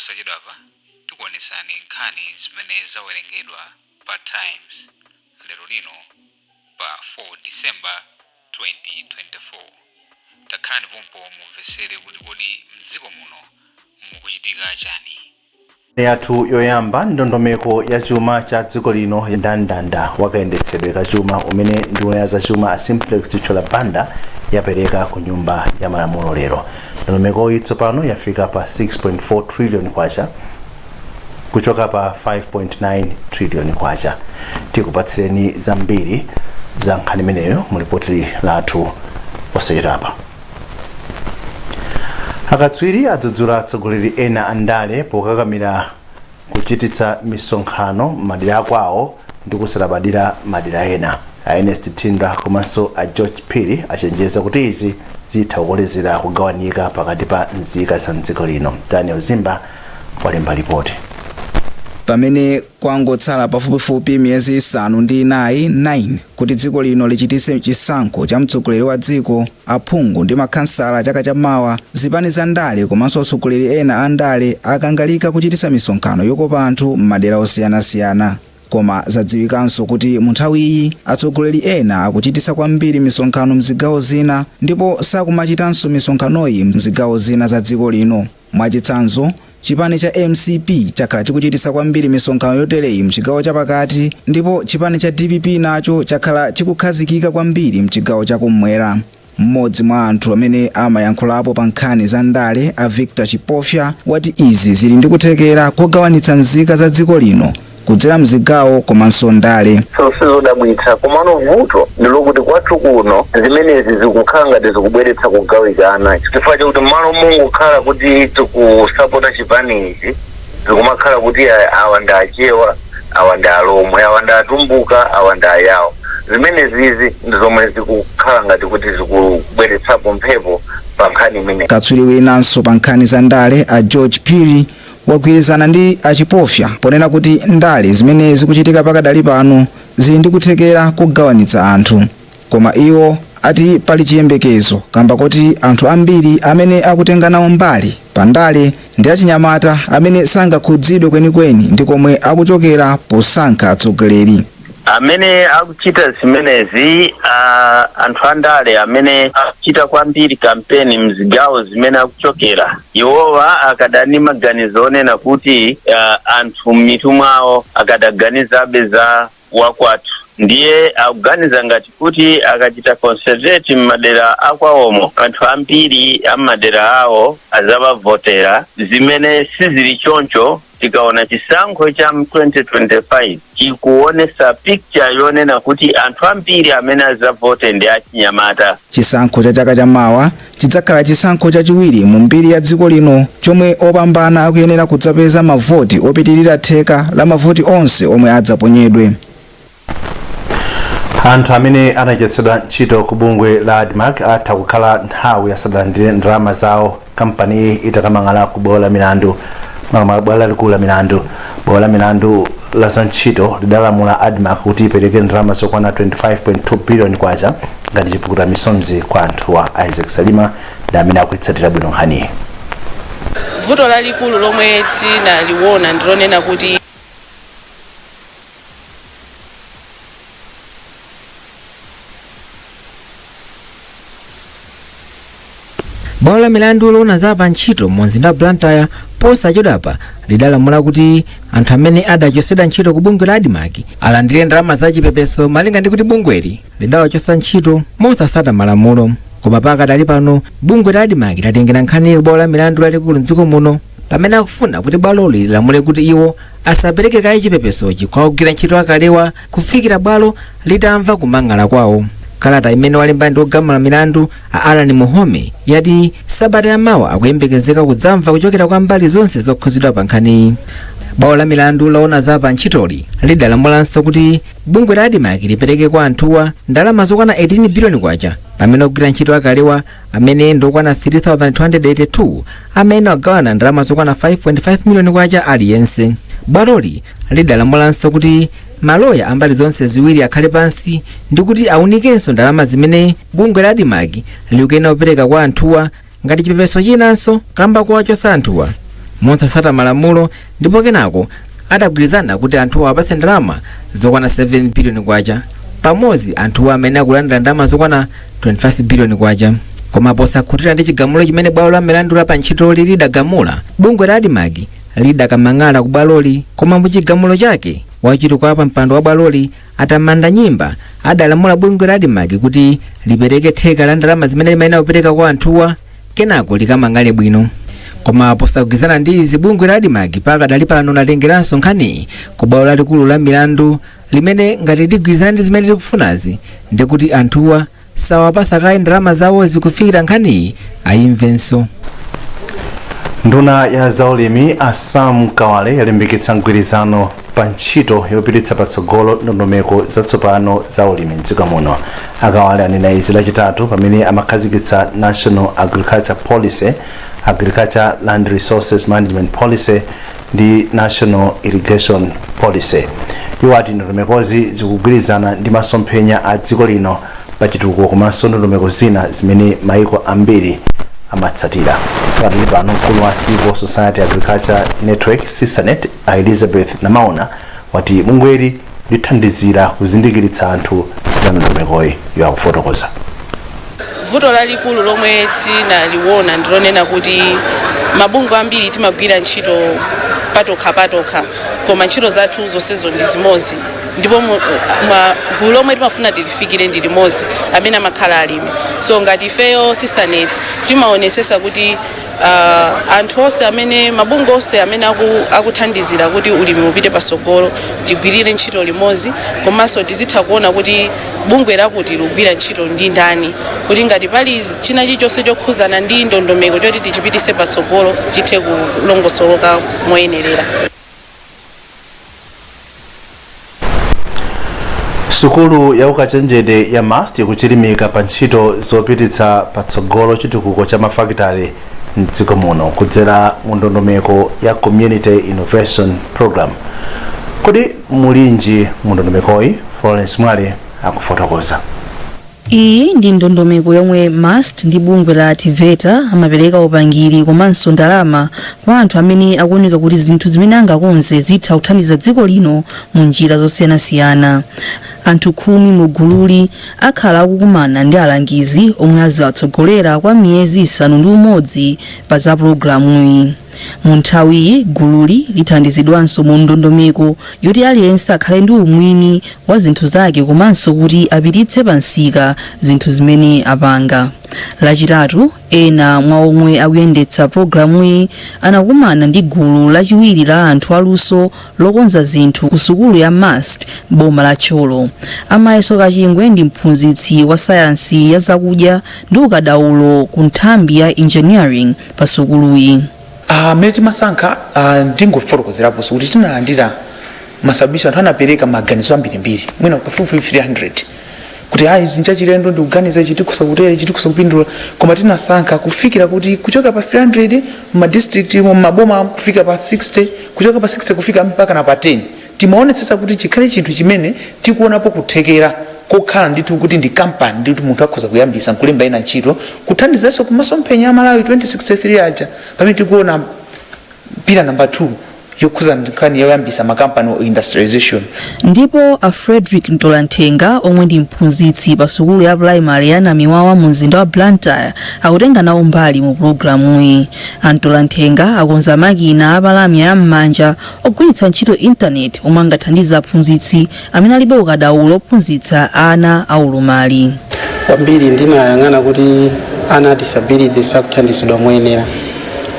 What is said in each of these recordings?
Posachedwapa tikuonetsani nkhani zimene zawerengedwa pa Times lero lino pa 4 December 2024. Takhalani pompo mumvetsere kuti kodi mdziko muno mukuchitika chani. Yathu yoyamba, ndondomeko ya chuma cha dziko lino, ndandanda wakayendetsedwe ka chuma umene nduna ya zachuma a Simplex Chithyola Banda yapereka ku Nyumba ya Malamulo lero. Ndondomekoyi tsopano yafika pa 6.4 trillion kwacha kuchoka pa 5.9 trillion kwacha. Tikupatsireni zambiri za nkhani imeneyo mu lipoti lathu posachedwapa. Akatswiri adzudzula atsogoleri ena a ndale pokakamira kuchititsa misonkhano m'madera akwawo ndi kusalabadira madera ena. A Ernest Thindwa komanso a George Phiri achenjeza kuti izi zitha kukolezera kugawanika pakati pa nzika za mdziko lino. Daniel Zimba walemba ripoti. Pamene kwangotsala pafupifupi miyezi 4, 9, kuti dziko lino lichititse chisankho cha mtsogoleri wa dziko, aphungu ndi makhansala chaka chammawa, zipani za ndale komanso atsogoleri ena a ndale akangalika kuchititsa misonkhano yokopa anthu m'madera osiyanasiyana. Koma zadziwikanso kuti mu nthawiyi atsogoleri ena akuchititsa kwambiri misonkhano mzigawo zina ndipo sakumachitanso misonkhanoyi mzigawo zina za dziko lino. Mwachitsanzo, chipani cha MCP chakhala chikuchititsa kwambiri misonkhano yotereyi mchigawo chapakati ndipo chipani cha DPP nacho chakhala chikukhazikika kwambiri mchigawo chakummwera. Mmodzi mwa anthu amene amayankhulapo pa nkhani za ndale, a Victor Chipofya, wati izi zili ndi kuthekera kogawanitsa nzika za dziko lino kudzera mzigawo komanso ndale. So sizodabwitsa, komano vuto ndilokuti kwathu kuno zimenezi zikukhala ngati zikubweretsa kugawikana, chifukwa chakuti malo mungokhala kuti tikusapota chipanichi, zikumakhala kuti awa ndi Achewa, awa ndi Alomwe, awa ndi Atumbuka, awa ndi Ayawo. Zimenezizi ndi zomwe zikukhala ngati kuti zikubweretsapo mphepo pa nkhani imene. Katswiri winanso pa nkhani za ndale, a George Phiri, wagwirizana ndi a Chipofya ponena kuti ndale zimene zikuchitika pakadali pano zili ndi kuthekera kugawanitsa anthu. Koma iwo ati pali chiyembekezo kamba kuti anthu ambiri amene akutenga nawo mbali pa ndale ndi achinyamata amene sangakhudzidwe kwenikweni ndi komwe akuchokera posankha atsogoleri. Amene akuchita zimenezi, anthu andale amene akuchita kwambiri kampeni mzigawo zimene akuchokera iwowa, akadani maganizo onena kuti anthu m'mitu mwawo akadaganizabe za wakwathu, ndiye akuganiza ngati kuti akachita concentrate m'madera akwawomo, anthu ambiri am'madera awo azawavotera, zimene sizili choncho. Tikaona chisankho cha 2025 chikuonesa picture yonena kuti anthu ambiri amene azavote ndi achinyamata. Chisankho cha chaka chamawa chidzakhala chisankho chachiwiri mu mbiri ya dziko lino chomwe opambana akuyenera kudzapeza mavoti opitirira theka la mavoti onse omwe adzaponyedwe. Anthu amene anachotsedwa ntchito ku bungwe la ADMARC atha kukhala nthawi asadalandire ndalama zawo kampani itakamang'ala ku bwalo la milandu, makamaka bwalo lalikulu la milandu. Bwalo la milandu la za ntchito lidalamula ADMARC kuti ipereke ndalama zokwana 25.2 billion kwacha ngati chipukuta misonzi kwa anthuwa. Isaac Salima ndi amene akuitsatira bwino nkhaniyi. Vuto lalikulu lomwe tinaliona ndilonena kuti Bwalo la milandu loona za pa ntchito mu mzinda wa Blantyre posachedwapa lidalamula kuti anthu amene adachotsedwa ntchito ku bungwe la ADMARC alandire ndalama za chipepeso, malinga ndi kuti bungweli lidawachotsa ntchito mosasata malamulo. Koma pakadali pano bungwe la ADMARC latengera nkhaniyi ku bwalo la milandu lalikulu mdziko muno, pamene akufuna kuti bwaloli lilamule kuti iwo asapereke kaye chipepesochi kwa ogwira ntchito akalewa kufikira bwalo litamva kumang'ala kwawo. Kalata imene walemba ndi ogamula milandu a Alan Muhome yati sabata yamawa akuyembekezeka kudzamva kuchokera kwa mbali zonse zokhuzidwa pa nkhaniyi. Bwalo la milandu loona za pa ntchitoli lidalamulanso kuti bungwe la ADMARC lipereke kwa anthuwa ndalama zokwana 18 biliyoni kwacha, pamene ogwira ntchito akalewa amene ndokwana 3282 amene agawana ndalama zokwana 5.5 miliyoni kwacha aliyense. Bwaloli lidalamulanso kuti maloya ambali zonse ziwiri akhale pansi ndi kuti aunikenso ndalama zimene bungwe la ADMARC likuyenera kupereka kwa anthuwa ngati chipepeso chinanso kamba kuwachotsa anthuwa. Mosatsata malamulo, ndipo kenako adagwirizana kuti anthuwa apase ndalama zokwana 7 biliyoni kwacha. Pamodzi anthuwa amene akulandira ndalama zokwana 25 biliyoni kwacha. Koma posakhutira ndi chigamulo chimene bwalo la milandu la pa ntchitoli lidagamula, bungwe la ADMARC lidakamang'ala ku bwaloli. Koma muchigamulo chake, wachiwiri pa mpando wa bwaloli Atamanda Nyimba adalamula bungwe la ADMARC kuti lipereke theka la ndalama zimene limayenera kupereka kwa anthuwa, kenako likamang'ale bwino. Koma posagwirizana ndi izi, bungwe la ADMARC pakadali pano latengeranso nkhaniyi ku bwalo lalikulu la milandu, limene ngati ligwirizana ndi zimene likufunazi, ndikuti anthuwa sawapasa kaye ndalama zawo zikufikira nkhaniyi ayimvenso. Nduna ya zaulimi a Sam Kawale yalimbikitsa mgwirizano pa ntchito yopititsa patsogolo ndondomeko zatsopano za ulimi mdziko muno. Akawale anena izi Lachitatu pamene amakhazikitsa National Agriculture Policy, Agriculture Land Resources Management Policy ndi National Irrigation Policy. Iwo ati ndondomekozi zikugwirizana ndi masomphenya a dziko lino pa chitukuko komanso ndondomeko zina zimene maiko ambiri amatsatira. Pakadali pano, mkulu wa Civil Society Agriculture Network, CISANET, a Elizabeth Namaona wati bungweli lithandizira kuzindikiritsa anthu za ndondomekoyi. Yakufotokoza. Vuto lalikulu lomwe tinaliona ndilonena kuti mabungwe ambiri timagwira ntchito patokha patokha, koma ntchito zathu zonsezo ndi zimodzi, ndipo gulu lomwe timafuna tilifikire ndi limodzi, amene amakhala alimi. So ngati ifeyo CISANET timaonesesa kuti anthu onse amene, mabungwe onse amene akuthandizira kuti ulimi upite pasogolo, tigwirire ntchito limodzi, komanso tizitha kuona kuti bungwe lakuti likugwira ntchito ndi ndani, kuti ngati pali china chilichonse chokhuzana ndi ndondomeko choti tichipitise patsogolo, chithe kulongosoloka moyenerera. Sukulu ya ukachenjede ya MUST ikuchilimika pa ntchito zopititsa patsogolo chitukuko cha mafakitale mdziko muno kudzera mu ndondomeko ya Community Innovation Program. Kodi mulinji mu ndondomekoyi? Florence Mwale akufotokoza. Iyi ndi ndondomeko yomwe MUST ndi bungwe la TEVETA amapereka upangiri komanso ndalama kwa anthu amene akuoneka kuti zinthu zimene angakonze zitha kuthandiza dziko lino mu njira zosiyanasiyana. Anthu 10 mu gululi akhala akukumana ndi alangizi omwe aziwatsogolera kwa miyezi 6 pa za pulogalamuyi. Mu nthawiyi, gululi lithandizidwanso mu ndondomeko yoti aliyense akhale ndi umwini wa zinthu zake komanso kuti apititse pa msika zinthu zimene apanga. Lachitatu, ena mwa omwe akuyendetsa pulogalamuyi anakumana ndi gulu lachiwiri la anthu aluso lokonza zinthu ku sukulu ya MUST boma la Thyolo. Amayeso Kachingwe ndi mphunzitsi wa sayansi ya zakudya ndi ukadaulo ku nthambi ya engineering pa sukuluyi. Mmene timasankha, ndingofotokozeraponso kuti tinalandira masubmission, anthu anapereka maganizo ambirimbiri, mwina pafupifupi 300, kuti ayi, izi nchachilendo, ndikuganiza ichi tikhoza kutere, ichi tikhoza kupindula. Koma tinasankha kufikira kuti kuchoka pa 300 mumadistrict, mumaboma, kufika pa 60, kuchoka pa 60 kufika mpaka na pa 10. Timaonetsetsa kuti chikhale chinthu chimene tikuonapo kuthekera kokhala ndithu kuti ndi kampani ndithu, munthu akhoza kuyambisa nkulemba ena ntchito, kuthandizanso kumasomphenya a Malawi 2063 aja, pamene tikuona pillar number 2 yokhuza nkhani yoyambisa makampani industrialization. Ndipo a Frederick Mtolanthenga, omwe ndi mphunzitsi pa sukulu ya primary ya Namiwawa mu mzinda wa Blantyre, akutenga nawo mbali mu pulogalamuyi. A Mtolanthenga akonza makina apalamya ya m'manja ogwiritsa ntchito intaneti omwe angathandize aphunzitsi amene alibe ukadaulo ophunzitsa ana aulumali. Kwambiri ndinayang'ana kuti ana a disability sakuthandizidwa moyenera,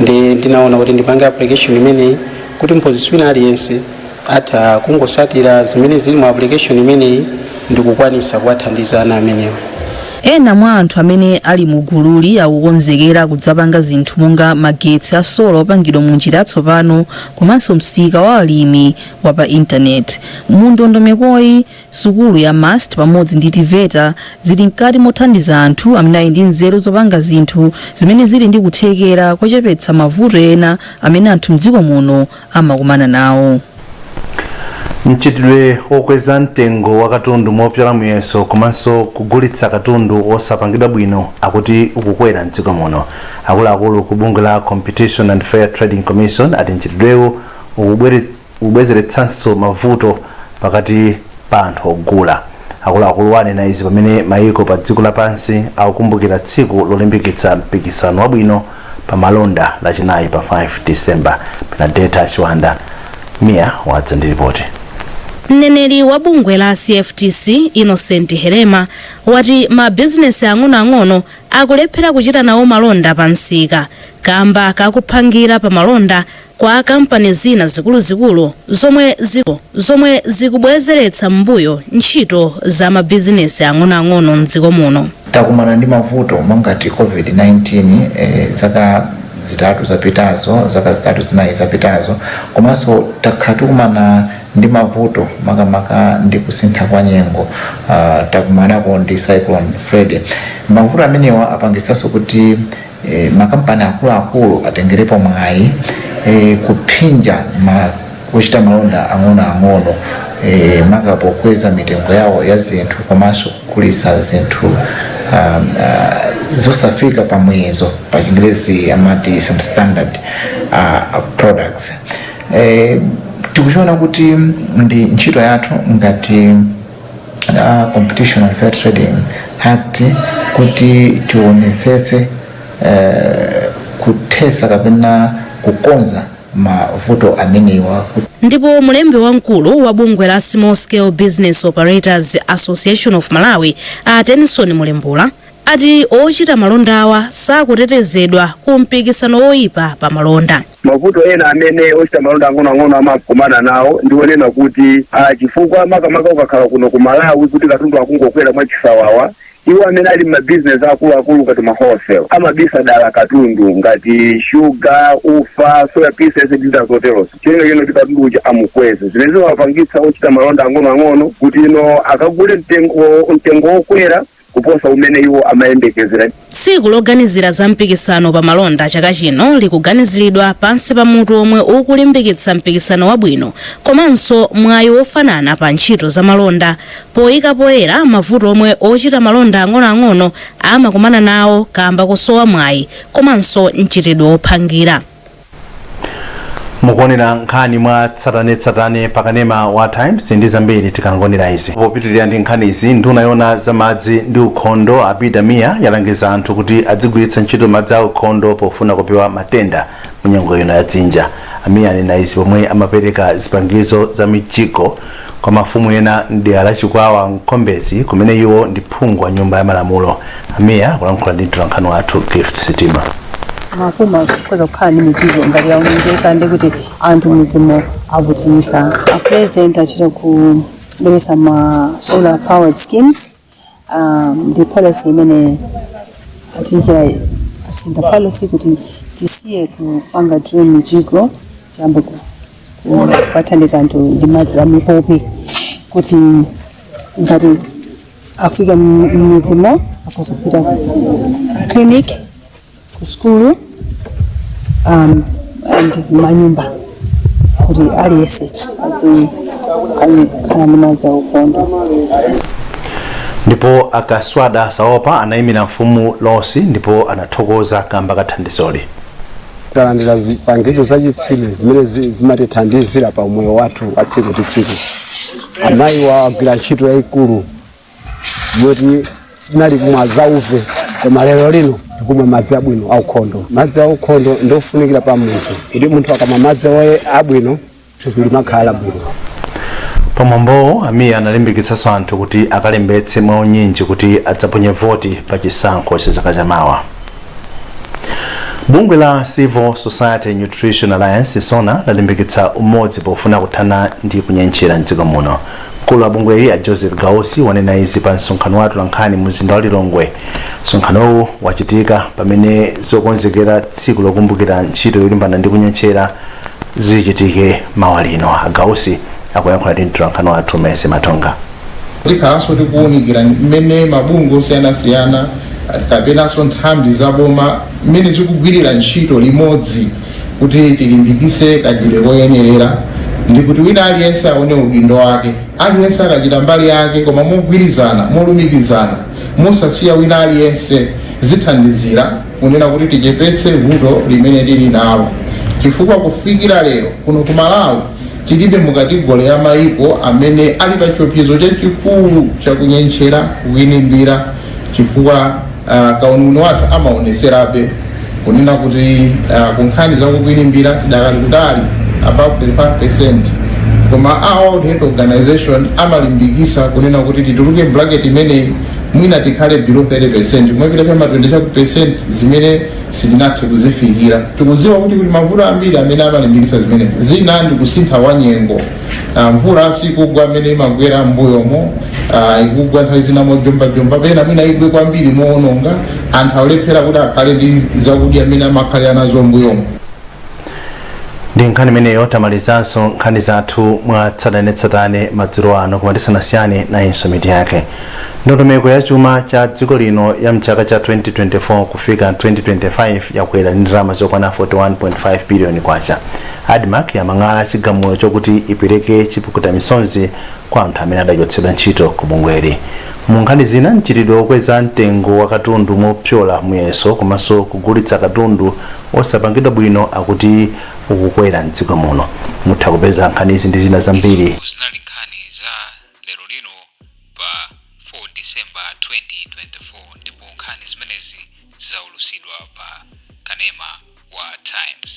ndi ndinaona kuti ndipange application imeneyi kuti mphunzitsi wina aliyense atha kungosatira zimene zili mu application imeneyi ndikukwanisa kuwathandiza ana amenewa. Ena mwa anthu amene ali mu gululi akukonzekera kudzapanga zinthu monga magetsi a sola opangidwa mu njira yatsopano komanso msika wa alimi wa pa intaneti. Mu ndondomekoyi, sukulu ya MUST pamodzi ndi TEVETA zili mkati mothandiza anthu amene ali ndi nzeru zopanga zinthu zimene zili ndi kuthekera kochepetsa mavuto ena amene anthu mdziko muno amakumana nawo. Mchitidwe wokweza mtengo wa katundu mopyola muyeso komanso kugulitsa katundu wosapangidwa bwino akuti ukukwera mdziko muno. Akuluakulu ku bungwe la Competition and Fair Trading Commission ati mchitidwewu ukubwezeretsanso mavuto pakati pa anthu ogula. Akuluakulu anena izi pamene mayiko pa dziko lapansi akukumbukira tsiku lolimbikitsa mpikisano wabwino pa malonda, Lachinayi pa 5 December. Benadeta Chiwanda Mia wadza ndi ripoti. Mneneri wa bungwe la CFTC, Innocent Herema, wati mabizinesi ang'onoang'ono akulephera kuchita nawo malonda pa msika kamba kakuphangira pa malonda kwa kampani zina zikuluzikulu zomwe zikubwezeretsa m'mbuyo ntchito za mabizinesi ang'onoang'ono mdziko muno. Takumana ndi mavuto mongati COVID-19 zaka 3 zapitazo, zaka 3, 4 zapitazo, komanso takhala tikumana ndi mavuto makamaka ndi kusintha kwa nyengo. Takumanako ndi Cyclone Freddy. Mavuto amenewa apangisanso kuti makampani akuluakulu atengerepo mwayi kuphinja kuchita malonda ang'onoang'ono, maka pokweza mitengo yawo ya zinthu komanso kugulitsa zinthu zosafika pa muyezo, pa Chingerezi amati substandard products. Tikuchiona kuti ndi ntchito yathu ngati Competition and Fair Trading Act kuti tionetsetse kuthetsa kapena kukonza mavuto amenewa. Ndipo mlembi wamkulu wa bungwe la Small Scale Business Operators Association of Malawi, a Tenison Mulembula, ati ochita malonda awa sakutetezedwa ku mpikisano woyipa pa malonda. Mavuto ena amene ochita malonda ang'onoang'ono amakumana nawo ndionena kuti chifukwa makamaka ukakhala kuno ku Malawi kuti katundu akungokwera mwachisawawa, iwo amene ali mabizinesi akuluakulu ngati ma wholesale amabisa dala katundu ngati shuga, ufa, soya pieces ndi zina zoterozo, cholinga chino kuti katundu uja amukweze, zimene zimapangitsa ochita malonda ang'onoang'ono kuti ino akagule mtengo wokwera kuposa umene iwo amayembekezera. Tsiku loganizira za mpikisano pa malonda chaka chino likuganiziridwa pansi pa mutu omwe ukulimbikitsa mpikisano wabwino komanso mwayi wofanana pa ntchito za malonda, poyika poyera mavuto omwe ochita malonda ang'onoang'ono amakumana nawo kamba kusowa mwayi komanso mchitidwe wophangira. Mukuonera nkhani mwa tsatanetsatane pakanema wa Times ndi zambiri tikangonera izi. Popitirira ndi nkhani izi, nduna yona za madzi ndi ukhondo, Abida Mia, yalangiza anthu kuti adzigwiritsa ntchito madzi a ukhondo pofuna kupewa matenda mu nyengo ino ya dzinja. Amiya anena izi pomwe amapereka zipangizo za mijigo kwa mafumu ena mdera la Chikwawa Mkombezi, kumene iwo ndi phungu wa nyumba ya malamulo. Amiya akulankhula ndi mtolankhani wathu Gift Sitima. Mafumu akhoza kukhala ndi mijigo ngati yaonongeka ndi kuti anthu mudzimo avutika. A President achita kubweretsa ma solar powered schemes, ndi policy imene atinkira asintha policy kuti tisiye kupanga drill mijigo, tiyambe kuwathandiza anthu ndi madzi a mipopi kuti ngati afika m'midzimo akhoza kupita ku clinic, ku skulu and manyumba, kuti aliyense azikhala ndi madzi aukhondo. Ndipo Akaswada Saopa anayimira mfumu Losi ndipo anathokoza kamba kathandizoli. Talandira zipangizo zachitsime zimene zimatithandizira pa moyo wathu wa tsiku ndi tsiku. Amayi wagwira ntchito yayikulu yoti tinali kumwa zauve, koma lero lino tikumwa madzi abwino aukhondo. Madzi aukhondo ndiofunikira pa munthu, kuti munthu akamwa madzi abwino, thupi limakhala bwino. Pamwambowo, Amiya analimbikitsanso anthu kuti akalembetse mwaunyinji kuti adzaponye voti pa chisankho cha chaka chamawa. Bungwe la Civil Society Nutrition Alliance, SONA, lalimbikitsa umodzi pofuna kuthana ndi kunyentchera mdziko muno. Mkulu wa bungweli, a Joseph Gausi, wanena izi pa msonkhano wa atolankhani mu mzinda wa Lilongwe. Msonkhanowu wachitika pamene zokonzekera tsiku lokumbukira ntchito yolimbana ndi kunyentchera zichitike mawa lino. A Gausi akuyankhula ndi mtolankhani wathu Mese Matonga. Tikhalanso tikuwunikira mmene mabungwe osiyanasiyana kapenanso nthambi zaboma mmene zikugwirira ntchito limodzi kuti tilimbikitse kadyedwe koyenerera. Ndikuti wina aliyense aone udindo wake. Aliyense akachita mbali yake, koma mogwirizana, molumikizana, mosasiya wina aliyense, zithandizira kunena kuti tichepetse vuto limene lili nalo, chifukwa kufikira lero kuno ku Malawi tilibe mu category ya maiko amene ali pa chiopsezo chachikulu chakunyentchera, kukwinimbira, chifukwa kauniuni wathu amaoneserabe kunena kuti ku nkhani zakukwinimbira tidakali kutali, above 35. Koma a World Health Organization amalimbikisa kunena kuti tituluke bracket imeneyi, mwina tikhale below 30, mwapita chama 20 chaku percent, zimene sitinathe kuzifikira. Tikuziwa kuti kuli mavuto ambiri amene amalimbikisa zimenezi. Zina ndi kusintha kwa nyengo. Mvula sikugwa amene imagwera m'mbuyomo, ikugwa nthawi zina mojombajomba, pena mwina igwe kwambiri moononga. Anthu akulephera kuti akhale ndi zakudya amene amakhalira nazo m'mbuyomo. Ndi nkhani imeneyo tamalizanso nkhani zathu mwa tsatanetsatane madzulo ano. Koma tisanasiyane, nayinso mitu yake. Ndondomeko ya chuma cha dziko lino ya mchaka cha 2024 kufika 2025 yakwera ndi ndalama zokwana 41.5 biliyoni kwacha. ADMARC yamang'ala chigamulo chokuti ipereke chipukuta misonzi kwa anthu amene adachotsedwa ntchito ku bungweli. Mu nkhani zina, mchitidwe wokweza mtengo wa katundu mopyola muyeso komanso kugulitsa katundu osapangidwa bwino akuti ukukwera mdziko muno. Mutha kupeza nkhanizi ndi zina zambiri. Zinali nkhani za lero lino pa 4 December 2024, ndipo nkhani zimenezi zaulutsidwa pa kanema wa Times.